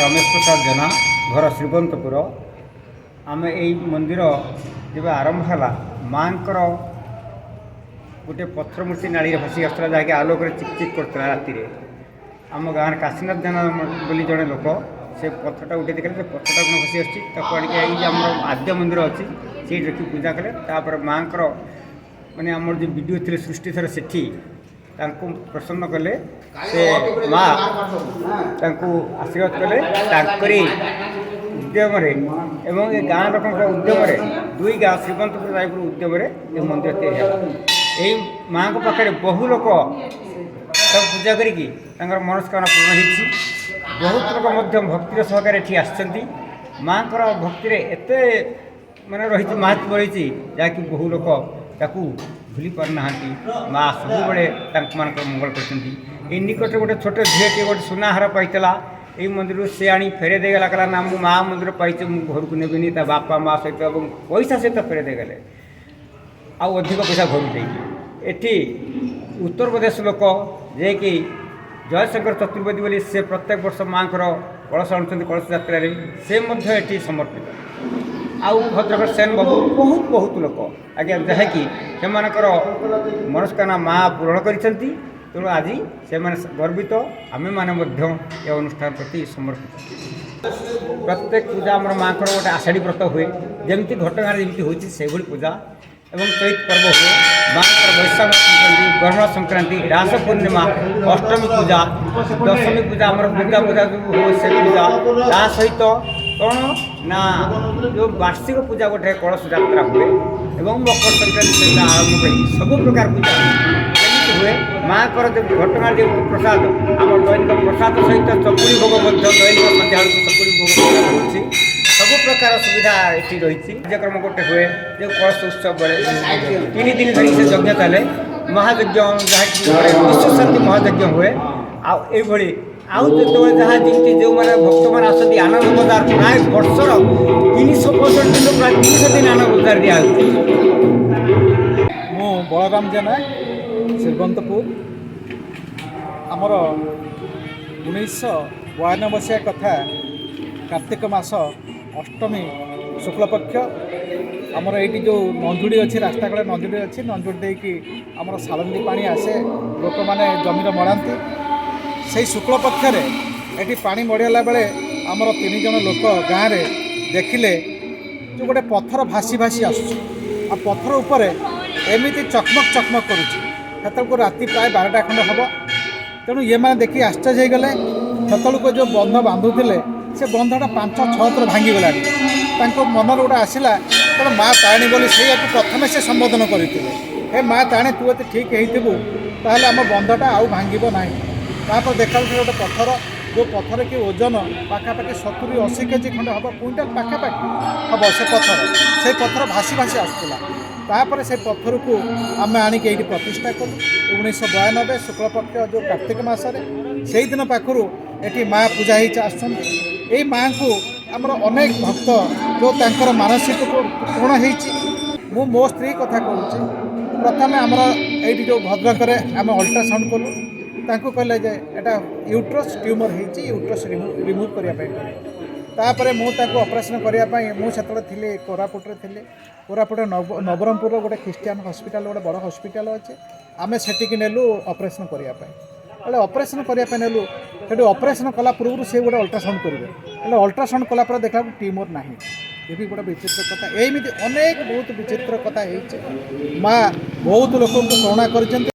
ରମେଶ ପ୍ରସାଦ ଜେନା, ଘର ଶ୍ରୀବନ୍ତପୁର। ଆମେ ଏଇ ମନ୍ଦିର ଯେବେ ଆରମ୍ଭ ହେଲା, ମାଆଙ୍କର ଗୋଟିଏ ପଥର ମୂର୍ତ୍ତି ନାଳିରେ ଭାସି ଆସୁଥିଲା, ଯାହାକି ଆଲୋକରେ ଚିକ୍ ଚିକ୍ କରୁଥିଲା ରାତିରେ। ଆମ ଗାଁରେ କାଶୀନାଥ ଜେନା ବୋଲି ଜଣେ ଲୋକ ସେ ପଥରଟା ଉଠେଇ ଦେଖିଲେ, ସେ ପଥରଟା କ'ଣ ଭାସି ଆସୁଛି। ତାକୁ ଆଣିକି ଏଇ ଯେ ଆମର ଆଦ୍ୟ ମନ୍ଦିର ଅଛି, ସେଇଠି ରଖି ପୂଜା କଲେ। ତାପରେ ମାଆଙ୍କର ମାନେ ଆମର ଯେଉଁ ବିଡ଼ିଓ ଥିଲେ ସୃଷ୍ଟିଧର ସେଠି, ତାଙ୍କୁ ପ୍ରସନ୍ନ କଲେ। ସେ ମା ତାଙ୍କୁ ଆଶୀର୍ବାଦ କଲେ। ତାଙ୍କରି ଉଦ୍ୟମରେ ଏବଂ ଏ ଗାଁ ଲୋକଙ୍କ ଉଦ୍ୟମରେ, ଦୁଇ ଗାଁ ଶ୍ରୀବନ୍ତପୁର ରାୟପୁର ଉଦ୍ୟମରେ ଏ ମନ୍ଦିର ତିଆରି ହେଲା। ଏଇ ମାଆଙ୍କ ପାଖରେ ବହୁ ଲୋକ ତାକୁ ପୂଜା କରିକି ତାଙ୍କର ମନସ୍କାମନା ପୂରଣ ହେଇଛି। ବହୁତ ଲୋକ ମଧ୍ୟ ଭକ୍ତିର ସହକାରେ ଏଠି ଆସିଛନ୍ତି। ମାଆଙ୍କର ଭକ୍ତିରେ ଏତେ ମାନେ ରହିଛି, ମାହାତ୍ମ୍ୟ ରହିଛି, ଯାହାକି ବହୁ ଲୋକ ତାକୁ ଭୁଲି ପାରୁନାହାନ୍ତି। ମା ସବୁବେଳେ ତାଙ୍କମାନଙ୍କର ମଙ୍ଗଳ କରିଛନ୍ତି। ଏଇ ନିକଟରେ ଗୋଟେ ଛୋଟ ଝିଅଟିଏ ଗୋଟେ ସୁନାହାର ପାଇଥିଲା ଏଇ ମନ୍ଦିରରୁ। ସେ ଆଣି ଫେରେଇ ଦେଇଗଲା। କହିଲା, ନା, ମୁଁ ମା ମନ୍ଦିର ପାଇଛି, ମୁଁ ଘରକୁ ନେବିନି। ତା ବାପା ମା ସହିତ ଏବଂ ପଇସା ସହିତ ଫେରେଇ ଦେଇଗଲେ, ଆଉ ଅଧିକ ପଇସା ଘରକୁ ଦେଇକି। ଏଠି ଉତ୍ତରପ୍ରଦେଶ ଲୋକ ଯିଏକି ଜୟଶଙ୍କର ଚତୁର୍ବେଦୀ ବୋଲି, ସେ ପ୍ରତ୍ୟେକ ବର୍ଷ ମାଆଙ୍କର କଳସ ଆଣୁଛନ୍ତି କଳସ ଯାତ୍ରାରେ। ସେ ମଧ୍ୟ ଏଠି ସମର୍ପିତ। ଆଉ ଭଦ୍ରକର ସେନ ବାବୁ, ବହୁତ ବହୁତ ଲୋକ ଆଜ୍ଞା, ଯାହାକି ସେମାନଙ୍କର ମନସ୍କାମନା ମା ପୂରଣ କରିଛନ୍ତି। ତେଣୁ ଆଜି ସେମାନେ ଗର୍ବିତ। ଆମେମାନେ ମଧ୍ୟ ଏ ଅନୁଷ୍ଠାନ ପ୍ରତି ସମର୍ପିତ। ପ୍ରତ୍ୟେକ ପୂଜା ଆମର ମାଆଙ୍କର ଗୋଟେ ଆଷାଢ଼ୀ ବ୍ରତ ହୁଏ, ଯେମିତି ଘଟଗାଁରେ ଯେମିତି ହେଉଛି ସେଇଭଳି ପୂଜା ଏବଂ ଚୈତ ପର୍ବ ହୁଏ। ମାଆଙ୍କର ବୈଶାଖ ସଂକ୍ରାନ୍ତି, ଗହ୍ମା ସଂକ୍ରାନ୍ତି, ରାସ ପୂର୍ଣ୍ଣିମା, ଅଷ୍ଟମୀ ପୂଜା, ଦଶମୀ ପୂଜା, ଆମର ଦୁର୍ଗା ପୂଜା ଯେଉଁ ହୁଏ ସେ ପୂଜା, ତା ସହିତ କ'ଣ ନା ଯେଉଁ ବାର୍ଷିକ ପୂଜା ଗୋଟେ କଳସ ଯାତ୍ରା ହୁଏ ଏବଂ ମକର ସଂକ୍ରାନ୍ତି ସହିତ ଆରମ୍ଭ କରି ସବୁ ପ୍ରକାର ପୂଜା ହୁଏ। କେମିତି ହୁଏ? ମାଆଙ୍କର ଯେଉଁ ଘଟଗାଁ ଯେଉଁ ପ୍ରସାଦ, ଆମର ଦୈନିକ ପ୍ରସାଦ ସହିତ ଚକୁଳି ଭୋଗ ମଧ୍ୟ ଦୈନିକ ସନ୍ଧ୍ୟାବେଳକୁ ଚକୁଳି ଭୋଗ ହେଉଛି। ସବୁ ପ୍ରକାର ସୁବିଧା ଏଠି ରହିଛି। କାର୍ଯ୍ୟକ୍ରମ ଗୋଟେ ହୁଏ ଯେଉଁ କଳସ ଉତ୍ସବ ବେଳେ 3 ଦିନ ଧରି ସେ ଯଜ୍ଞ ଚାଲେ, ମହାଯଜ୍ଞ, ଯାହାକି ବିଶ୍ୱଶାନ୍ତି ମହାଯଜ୍ଞ ହୁଏ। ଆଉ ଏଇଭଳି ଆଉ ଯେତେବେଳେ ଯାହା ଯେମିତି ଯେଉଁମାନେ ଭକ୍ତମାନେ ଆସନ୍ତି, ଆନନ୍ଦ ବଜାର ପ୍ରାୟ ବର୍ଷର 365 ଦିନ, ପ୍ରାୟ 300 ଦିନ ଆନନ୍ଦ ବଜାର ଦିଆହେଉଛି। ମୁଁ ବଳରାମ ଜେନା, ଶ୍ରୀବନ୍ତପୁର। ଆମର 1992 ମସିହା କଥା, କାର୍ତ୍ତିକ ମାସ ଅଷ୍ଟମୀ ଶୁକ୍ଳପକ୍ଷ। ଆମର ଏଇଠି ଯେଉଁ ନଞ୍ଜୁଡ଼ି ଅଛି, ରାସ୍ତା କଡ଼େ ନଞ୍ଜୁଡ଼ି ଅଛି, ନଞ୍ଜୁଡ଼ି ଦେଇକି ଆମର ସାଳନ୍ଦୀ ପାଣି ଆସେ, ଲୋକମାନେ ଜମିରେ ମଡ଼ାନ୍ତି। ସେଇ ଶୁକ୍ଳପକ୍ଷରେ ଏଠି ପାଣି ମଡ଼ିଲା ବେଳେ ଆମର ତିନି ଜଣ ଲୋକ ଗାଁରେ ଦେଖିଲେ ଯେଉଁ ଗୋଟେ ପଥର ଭାସି ଭାସି ଆସୁଛି ଆଉ ପଥର ଉପରେ ଏମିତି ଚକମକ ଚକମକ କରୁଛି। ସେତେବେଳକୁ ରାତି ପ୍ରାୟ 12ଟା ଖଣ୍ଡେ ହେବ। ତେଣୁ ଇଏମାନେ ଦେଖି ଆଶ୍ଚର୍ଯ୍ୟ ହେଇଗଲେ। ସେତେବେଳକୁ ଯେଉଁ ବନ୍ଧ ବାନ୍ଧୁଥିଲେ, ସେ ବନ୍ଧଟା ପାଞ୍ଚ ଛଅ ଥର ଭାଙ୍ଗିଗଲାଣି। ତାଙ୍କ ମନରେ ଗୋଟେ ଆସିଲା, ତେଣୁ ମା ତାରିଣୀ ବୋଲି ସେଇଆକୁ ପ୍ରଥମେ ସେ ସମ୍ବୋଧନ କରିଥିଲେ, ହେ ମା ତାରିଣୀ, ତୁ ଏତେ ଠିକ୍ ହେଇଥିବୁ ତାହେଲେ ଆମ ବନ୍ଧଟା ଆଉ ଭାଙ୍ଗିବ ନାହିଁ। ତାପରେ ଦେଖିଲା ଗୋଟେ ପଥର, ଯେଉଁ ପଥର କି ଓଜନ ପାଖାପାଖି 70-80 କେଜି ଖଣ୍ଡେ ହେବ, କୁଇଣ୍ଟାଲ ପାଖାପାଖି ହେବ ସେ ପଥର। ସେଇ ପଥର ଭାସି ଭାସି ଆସୁଥିଲା। ତାପରେ ସେ ପଥରକୁ ଆମେ ଆଣିକି ଏଇଠି ପ୍ରତିଷ୍ଠା କଲୁ 1992 ଶୁକ୍ଳପକ୍ଷ ଯେଉଁ କାର୍ତ୍ତିକ ମାସରେ। ସେଇଦିନ ପାଖରୁ ଏଠି ମା ପୂଜା ହେଇକି ଆସୁଛନ୍ତି। ଏଇ ମାଆଙ୍କୁ ଆମର ଅନେକ ଭକ୍ତ ଯେଉଁ ତାଙ୍କର ମାନସିକ ପୂରଣ ହେଇଛି। ମୁଁ ମୋ ସ୍ତ୍ରୀ କଥା କହୁଛି। ପ୍ରଥମେ ଆମର ଏଇଠି ଯେଉଁ ଭଦ୍ରକରେ ଆମେ ଅଲ୍ଟ୍ରାସାଉଣ୍ଡ କଲୁ। ତାଙ୍କୁ କହିଲେ ଯେ ଏଇଟା ୟୁଟ୍ରସ୍ ଟ୍ୟୁମର୍ ହେଇଛି, ୟୁଟ୍ରସ୍ ରିମୁଭ୍ କରିବା ପାଇଁ ପଡ଼ିବ। ତାପରେ ମୁଁ ତାକୁ ଅପରେସନ୍ କରିବା ପାଇଁ ମୁଁ ସେତେବେଳେ ଥିଲି କୋରାପୁଟରେ ଥିଲି। କୋରାପୁଟରେ ନବରଙ୍ଗପୁରର ଗୋଟେ ଖ୍ରୀଷ୍ଟିଆନ ହସ୍ପିଟାଲ, ଗୋଟେ ବଡ଼ ହସ୍ପିଟାଲ ଅଛି। ଆମେ ସେଠିକି ନେଲୁ ଅପରେସନ୍ କରିବା ପାଇଁ। ହେଲେ ଅପରେସନ୍ କରିବା ପାଇଁ ନେଲୁ, ସେଠି ଅପରେସନ୍ କଲା ପୂର୍ବରୁ ସେ ଗୋଟେ ଅଲ୍ଟ୍ରାସାଉଣ୍ଡ କରିବେ। ହେଲେ ଅଲ୍ଟ୍ରାସାଉଣ୍ଡ କଲା ପରେ ଦେଖିଲାକୁ ଟ୍ୟୁମର୍ ନାହିଁ। ଏ ବି ଗୋଟେ ବିଚିତ୍ର କଥା। ଏମିତି ଅନେକ ବହୁତ ବିଚିତ୍ର କଥା ହେଇଛି। ମା ବହୁତ ଲୋକଙ୍କୁ କରୁଣା କରିଛନ୍ତି।